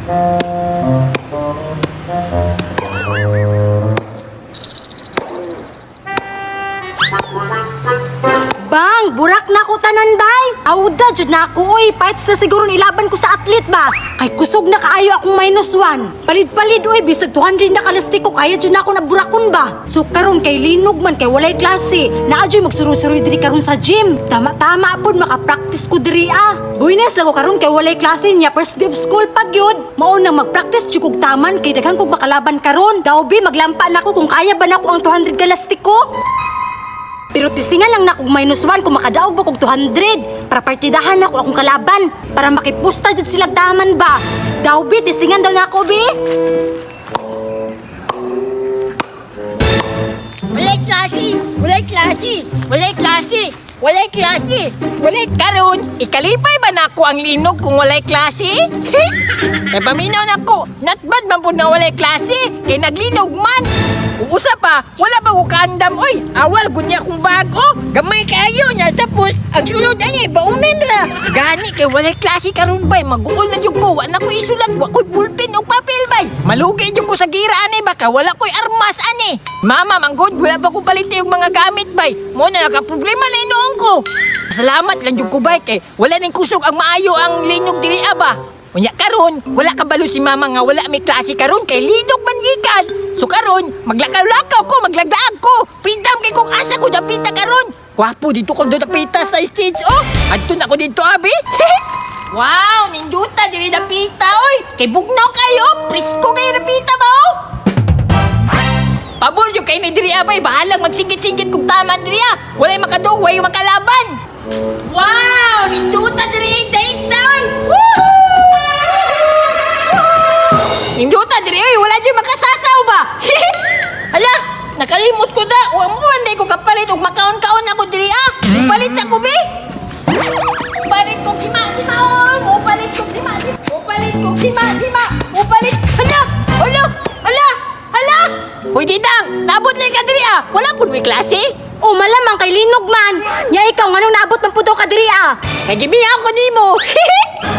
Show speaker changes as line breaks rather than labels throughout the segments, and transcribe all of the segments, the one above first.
Bang, burak na ko tanan bay. Awda jud na ako oy, fights na siguro ilaban ko sa athlete ba. Kay kusog na kaayo akong -1. Palid-palid oy, bisag 200 na kalastiko kaya jud na ako naburakon ba. So karon kay linog man kay walay klase. Naa jud magsuroy-suroy diri karon sa gym. Tama-tama pud maka-practice ko diri ah. Buenas lang ko karon kay walay klase niya, first day of school pag yun. Mao nang mag-practice jud kog taman kay daghan kog makalaban karon. Daw bi maglampa na ko kung kaya ba nako ang 200 kalastiko. Pero tistingan lang na kung -1 kung makadaog ba kog 200 para partidahan nako akong kalaban para makipusta jud sila taman ba. Daw bi tistingan daw nako bi.
Walay klase! Walay klase! Walay klase! Walay klase! Walay karon! Ikalipay ba nako ang linog kung walay klase? Kay paminaw nako, not bad man pud na walay klase kay naglinog man. Ug usa pa, wala pa ko kaandam oy. Awal gunya kong bago. Gamay kaayo nya tapos ang sulod ani baunan ra. Gani kay walay klase karon bay, maguol na jud ko, wa na ko isulat, wa ko'y ballpen ug papel bay. Malugay jud ko sa gira ani baka wala ko'y armas ani. Mama manggod, wala pa ko palit yung mga gamit bay. Mo na naka problema na inoon ko. Salamat lang jud ko bay kay wala ning kusog ang maayo ang linog diri ba. Unya karon, wala kabalo si mama nga wala may klase karon kay linog man gikan. So karon, maglakaw-lakaw ko, maglaglaag ko. Freedom kay kung asa ko dapita karon. Gwapo dito ko dapita sa stage oh. Adto na ko dito abi. Wow, ninduta diri dapita oy. Kay bugnaw kayo, presko kayo dapita ba oh. Pabor yung kay ni diri abay, bahalang magsingit-singit kung taman diri ah. Walay makadung, walay makalaban. Wow, ninduta diri daig oy. Woo! Ninduta diri oy, wala jud makasasaw ba. Hala, nakalimot ko da. Wa mo man ko kapalit og makaon-kaon ako diri ah. Palit sa ko bi. Palit kog sima simaon, mo palit kog sima sima. Mo palit kog sima sima. Mo palit. Hala, hala, hala, hala. Hoy Didang, nabot lang ka diri ah. Wala pud may klase.
O malamang kay linog man. Nya ikaw nganong naabot man pud daw ka diri ah.
Kay gimiyaw ko nimo.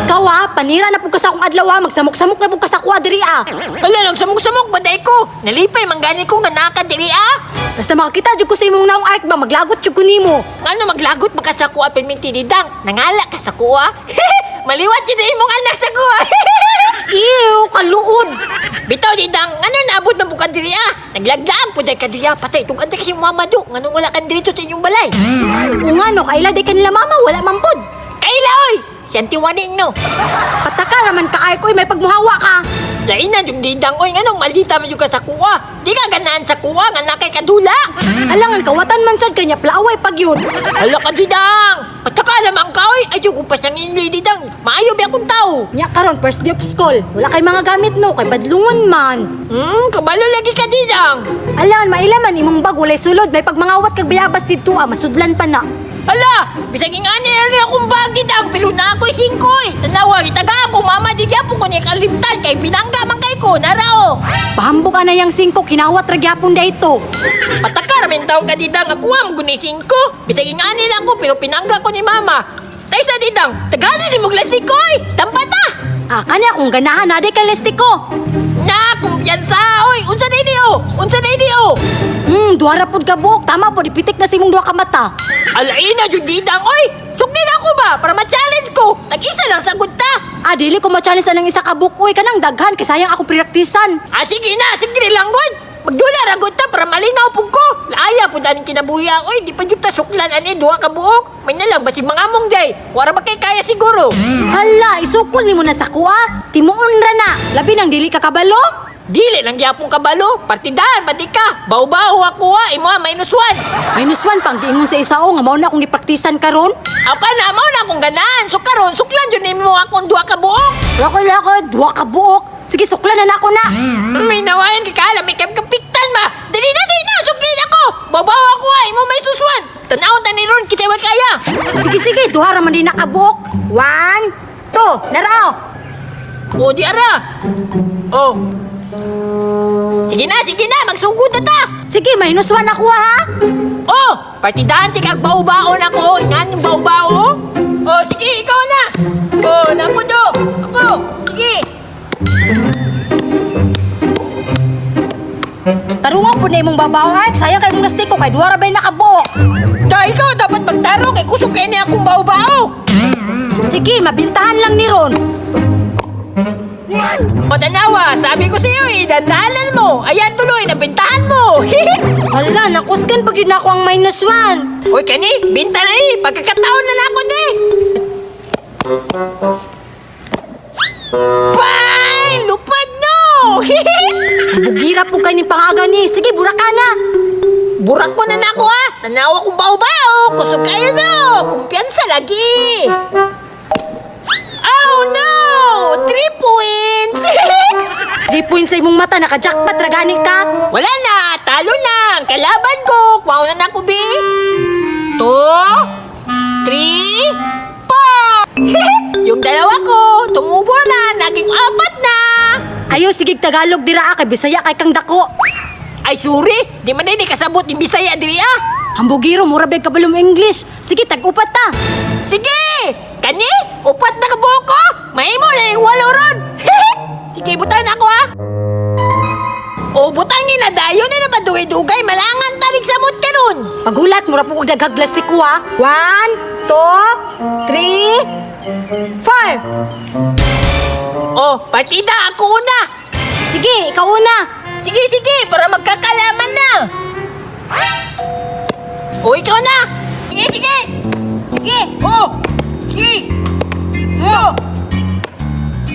Ikaw ah, panira na pud ka sa akong adlaw ah, magsamok-samok na pud ka sa kuha diri ah.
Hala, nagsamok-samok ba day ko? Nalipay man gani ko nga naka diri ah.
Basta makakita jud ko sa imong naong ark ba, maglagot jud ko nimo.
Ngano maglagot ba ka sa kuha perminti Didang? Nangala ka sa kuha? Maliwat yun na imong anak sa kuha.
Ew, kaluod.
Bitaw Didang, ngano naabot man pud ka diri ah? Naglaglaag pud ka diri ah. Patay tungod kasi mama do. Nganong wala kan diri sa inyong balay?
O nga no, kaila di kanila mama, wala man pud.
Kaila oy! Siya waning no.
Pataka raman ka ark oy, may pagmuhawa ka.
Lain na yung Didang oy, nganong maldita man yung ka sa kuha? Di ka ganahan sa kuha nga nakay kadula.
Alangan kawatan man sad kanya plaaway pag yun.
Hala ka Didang! Pataka lamang ka oy! Ay ko pa siyang inli Didang. Maayo ba akong tao?
Nya karon first day of school, wala kay mga gamit no, kay badlungon man.
Kabalo lagi ka Didang.
Alangan maila man imong bag walay sulod, may pagmangawat kag bayabas didto ah, masudlan pa na.
Hala, bisag ingani na rin akong bag Didang, pero na ako'y singkoy. Tanawa, itagaan ko mama di gyapon ko ni kalimtan kay binangga man kay ko, narao.
Pahambog ana yang singko kinawat ra gyapon dayto.
Patakar men taong ka Didang, ako ang guni singko. Bisag ingani lang ko pero pinangga ko ni mama. Taysa Didang, tagalan ni mong lastikoy. Tampa ta.
Ah, kani akong ganahan na di kay lestiko.
Na, kumpiyansa, oy. Unsa day di oh? Unsa day di oh?
Duha ra pud ka buok, tama pud ipitik na sa imong duha ka mata.
Alaina jud Didang, oy. Sugdin ako ba para ma-challenge ko. Tag-isa lang sagot ta.
Ah, dili ko ma-challenge anang isa ka buok oy, kanang daghan kay sayang akong praktisan.
Ah, sige na, sige lang gud. Magdula ra gud ta para malinaw pud ko. Laaya pud aning kinabuhi oy, di pa jud ta suklan ani duha ka buok. May na lang basi mga among day. Wara ba kay kaya siguro?
Hala, isukol nimo na sa kuha. Timuon ra na. Labi nang dili ka kabalo.
Dili lang gyapon kabalo, partidahan pati ka. Baw-baw ako ha, imo ha, -1.
-1 pang diingon sa isao nga mao na akong gipraktisan karon.
Ako na mao na akong ganahan. So karon suklan jud nimo akong duha ka buok.
Lako lako, duha ka buok. Sige, suklan na nako na.
May nawayan kay kala, may kapitan ba? Dili na, dili na, suklin ako. Baw-baw ako ha, imo -1. Tanawon ta ni ron kita way kaya.
Sige, sige, duha ra man din nakabuok. 1, 2, narao.
O di ara. Oh. Sige na, magsugod na ta.
Sige, -1 ako ha.
Oh, partidahan ti kag baw-baon ako. Ingan yung baw-bao. Oh, sige, ikaw na. Oh, napo do. Ako, sige.
Tarungan po na imong babaw ay, sayang kay imong lastiko kay duha ra bay nakabuok.
Ta, ikaw dapat magtarong kay kusog kay ni akong bao-bao.
Sige, mabintahan lang ni Ron.
O tanawa, sabi ko sa iyo eh, dandahanan mo. Ayan tuloy, nabintahan mo.
Hala, nakusgan pag yun ako ang -1.
Uy, kani, binta na eh. Pagkakataon na lang ako ni. Bye! Lupad no!
Bugira po kay ning pangaga ni. Sige, buraka na.
Burak mo na nako ah! Tanawa kong bao-bao! Kusog kayo no! Kumpiyansa lagi! Oh no! 3 points!
3 points sa imong mata, naka-jackpot ra gani ka.
Wala na! Talo na! Ang kalaban ko! Kuha na nako, B! 2, 3, 4! Yung dalawa ko, tumubo na! Naging apat na!
Ayo, sige Tagalog dira ah, kay Bisaya kay kang dako.
Ay, sorry! Di man din kasabot yung Bisaya diri ah!
Hambugiro, mura bay kabalo mo English. Sige, tag-upat ta.
Sige! Kani? Upat na kabuok ko! Mahimo na yung walo ron! Sige, butan ako ah! O, butangin na dayon na napadugay-dugay, malangan talig sa mut karon!
Paghulat, mura po kog daghag lastiko ah. 1, 2, 3, 4.
O, partida, ako una!
Sige, ikaw una.
Sige, sige, para magkakalaman na! O, ikaw na! Sige, sige!
Sige.
O! Sige! O!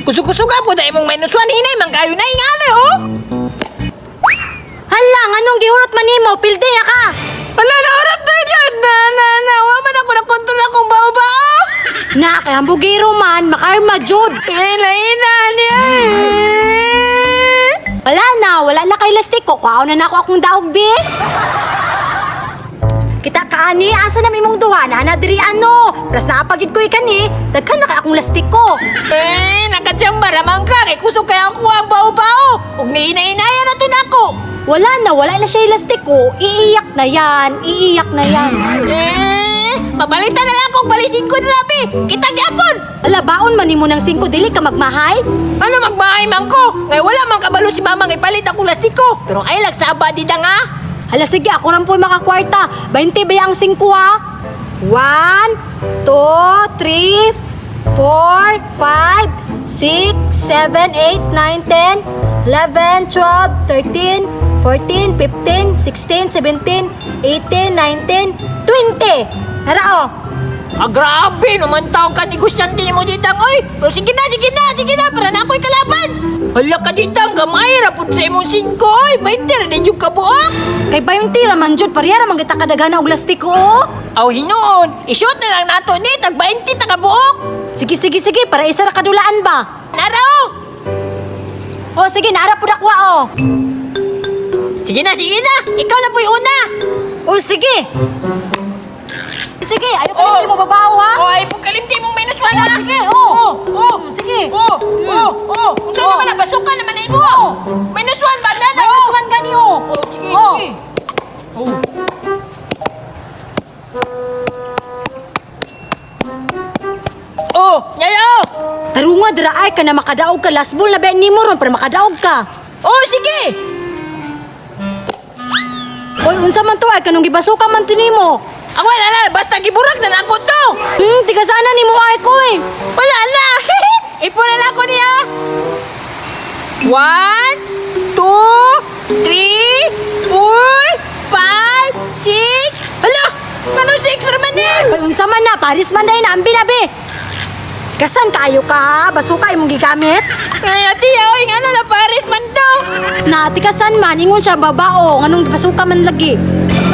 Kusog-kusuga po na imong -1, hinay, man kayo na ingala, oh!
Hala, nganong gihurot man nimo? Pilde ya ka.
Ala, naurat na dyan! Na, na, na! Wa man ako na kontrol akong bao-bao!
Na, kay hambugiro man, makarma jud.
Ina, ina, niya!
Wala na, wala na kay lastiko. Kuhaon na nako akong daog, bi. Kita ka ani, asa na imong duha na na diri ano. Plus naapagid ko ikan eh. Daghan na kay akong lastiko.
Eh, nakatsamba raman ka! Kay kusog kaya ako ang bao-bao! Ug niina-inaya na to nako!
Wala na siya lastiko. Iiyak na yan, iiyak na yan.
Eh, mapalitan na lang kung balisin ko na labi! Kita gyapon!
Ala, baon man nimo ng 5 dili ka magmahay?
Ano magmahay man ko? Ngay wala man kabalo si mama ngay palit akong lastiko. Pero ay lagsaba di da nga.
Hala, sige, ako rin po makakwarta. 20 ba ang 5 ha? 1, 2, 3, 4, 5, 6, 7, 8, 9, 10, 11, 12, 13, 14, 15, 16, 17, 18, 19, 20. Nara oh.
Ah, grabe naman taong ka negosyante ni mo ditang, oy! Pero sige na, sige na, sige na, para na ako'y kalaban! Hala ka ditang, gamay ra pud sa imong singko, oy! 20 ra din yung kabuok!
Kay ba yung tira man jud, pareha ra man kita kadagana og lastiko oh.
Aw, hinuon, i-shoot na lang nato ni, tag 20 ta kabuok!
Sige, sige, sige, para isa ra kadulaan ba?
Nara, oh!
Oh, sige, naara pud ako oh.
Sige na, ikaw na po'y una!
Oh, sige. Sige, ayaw ka
Oh.
mo babaw ha.
Oh, ay pagkalimti mong -1, ha?
Sige, oh.
Oh,
Sige.
oh, oh, oh! Unsa
Oh.
naman na, basukan naman na imo! -1 ba na na, oh?
-1 gani oh.
Oh, sige,
Oh.
sige. Oh. Oh, nyayo!
Tarunga dira ay ka na makadaog ka last ball na ba nimo ron para makadaog ka.
Oh, sige!
Oy, unsa man to ay kanong gibasuka man to nimo.
Ah, wala na, basta giburak na lang ako to!
Tiga sana nimo ay ko eh.
Wala na! Ipuna na ako niya! 1, 2, 3, 4, 5, 6. Hala! Ano 6 naman eh?
Oy, unsa man na Paris man dahil na ambi na be. Kasan kayo ka ha? Basuka imong gigamit?
Ay, ate, oy, nga na Paris man to!
Na tikasan man ingon siya babao nganong gibasuka man lagi.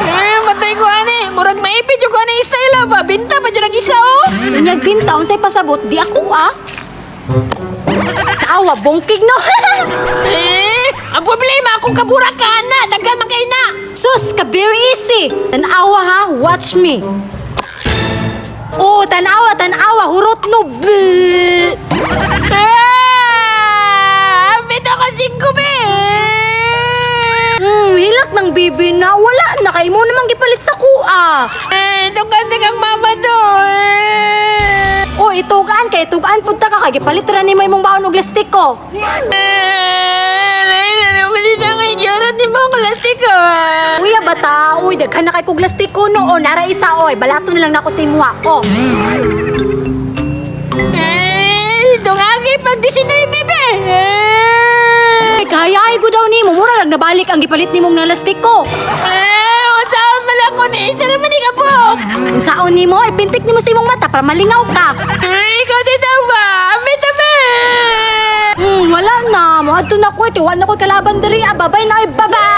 Eh, patay ko ani. Murag maipit yung ko ani style ah, ba. Binta pa dyan ang isa oh.
Unyag binta unsay pasabot di ako ah. Awa bongkig no.
Eh, ang problema akong kabura ka na. Daghan man kay na.
Sus, ka very easy. Tanawa ha, watch me. Oh, tanawa, tanawa, hurot no. Bleh.
Ah, ambit ako singko be.
Hilak ng bibi na. Wala na kay mo namang gipalit sa kuha.
Eh, ito ganda kang mama to. Eh.
Oh, itugaan kay itugaan pud ta ka kay gipalit ra nimo imong baon og lastiko. Uy, bata, uy, daghan na kay kog lastiko no. O, nara isa oy, balato na lang nako sa imuha. Oh.
Dungagi pag 19, bebe.
Ay, kaya ay ko daw nimo, mura lang nabalik ang gipalit nimong nalastiko.
Eh, unsaon man ako ni isa naman ni kabuk.
Unsaon nimo, ipintik nimo sa imong mata para malingaw ka.
Eh, ikaw dito ba? Amit abe.
Wala na. Moadto na ko, kay wala na ko kalaban diri. Ah, babay na, oy, bye-bye.